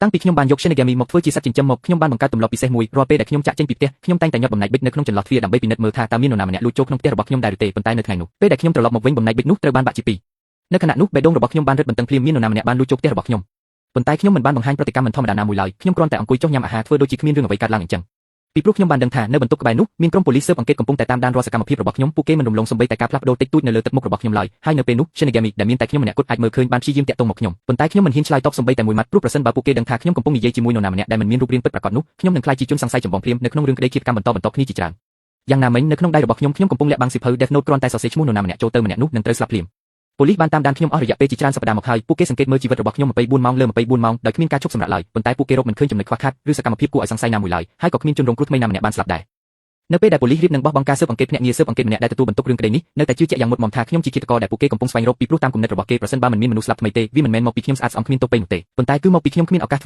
តាំងពីខ្ញុំបានយក Shinigami មកធ្វើជាសត្វចិញ្ចឹមមកខ្ញុំបានបង្កើតទម្លាប់ពិសេសមួយរាល់ពេលដែលខ្ញុំចាក់ចេញពីផ្ទះខ្ញុំតែងតែញាត់បំណែកប៊ិចនៅក្នុងចន្លោះទ្វារដើម្បីពិនិត្យមើលថាតើមាននរណាម្នាក់លួចចូលក្នុងផ្ទះរបស់ខ្ញុំដែរឬទេប៉ុន្តែនៅថ្ងៃនោះពេលដែលខ្ញុំត្រឡប់មកវិញបំណែកប៊ិចនោះត្រូវបានបាក់ជាពីរនៅខណៈនោះបេះដូងរបស់ខ្ញុំបានរឹតបន្តឹងភ្លាមមាននរណាម្នាក់បានលួចចូលផ្ទះរបស់ខ្ញុំប៉ុន្តែខ្ញុំមិនបានបង្ហាញប្រតិកម្មមិនធម្មតាណាមួយឡើយខ្ញុំគ្រាន់តែអង្គុយចុះញ៉ាំអាហារធ្វើដូចជាគ្មានរឿងអ្វីកើតឡើងអញ្ចឹងពីព្រោះខ្ញុំបានដឹងថានៅបន្ទប់ក្បែរនោះមានក្រុមប៉ូលីសស៊ើបអង្កេតកំពុងតែតាមដានរាល់សកម្មភាពរបស់ខ្ញុំពួកគេមិនរំលងសូម្បីតែការផ្លាស់ប្ដូរតិចតួចនៅលើទឹកមុខរបស់ខ្ញុំឡើយហើយនៅពេលនោះ Shinigami ដែលមានតែខ្ញុំម្នាក់គត់អាចមើលឃើញបានព្យាយាមទាក់ទងមកខ្ញុំប៉ុន្តែខ្ញុំមិនហ៊ានឆ្លើយតបសូម្បីតែមួយម៉ាត់ព្រោះប្រសិនបើពួកគេដឹងថាខ្ញុំកំពុងនិយាយជាមួយនរណាម្នាក់ដែលមិនមានរូបរាងពិតប្រាកដនោះខ្ញុំនឹងក្លាយជាជនសង្ស័យចម្បងភ្លាមនៅក្នុងរឿងក្តីឃាតកម្មបន្តបន្តគ្នាជាច្រើនយ៉ាងណាមិញនៅក្នុងដៃរបស់ខ្ញុំខ្ញុំកំពុងលាក់បាំងសៀវភៅ Death Note គ្រាន់តែសរសេរឈ្មោះនរណាម្នាក់ចូលទៅម្នាក់នោះនឹងត្រូវស្លាប់ភ្លាមប៉ូលីសបានតាមដានខ្ញុំអស់រយៈពេលជាច្រើនសប្តាហ៍មកហើយពួកគេសង្កេតមើលជីវិតរបស់ខ្ញុំ24ម៉ោងលើ24ម៉ោងដោយគ្មានការឈប់សម្រាកឡើយប៉ុន្តែពួកគេរកមិនឃើញចំណុចខ្វះខាតឬសកម្មភាពគួរឲ្យសង្ស័យណាមួយឡើយហើយក៏គ្មានជនរងគ្រោះថ្មីណាម្នាក់បានស្លាប់ដែរនៅពេលដែលប៉ូលីសរៀបនឹងបោះបង់ការស៊ើបអង្កេតភ្នាក់ងារស៊ើបអង្កេតម្នាក់ដែលទទួលបន្ទុករឿងក្តីនេះនៅតែជឿជាក់យ៉ាងមុតមមថាខ្ញុំជាឃាតករដែលពួកគេកំពុងស្វែងរកពីព្រោះតាមគំនិតរបស់គេប្រសិនបើមិនមានមនុស្សស្លាប់ថ្មីទេវាមិនមែនមកពីខ្ញុំស្អាតស្អំគ្មានទោសពៃរ៍នោះទេប៉ុន្តែគឺមកពីខ្ញុំគ្មានឱកាសធ្វើ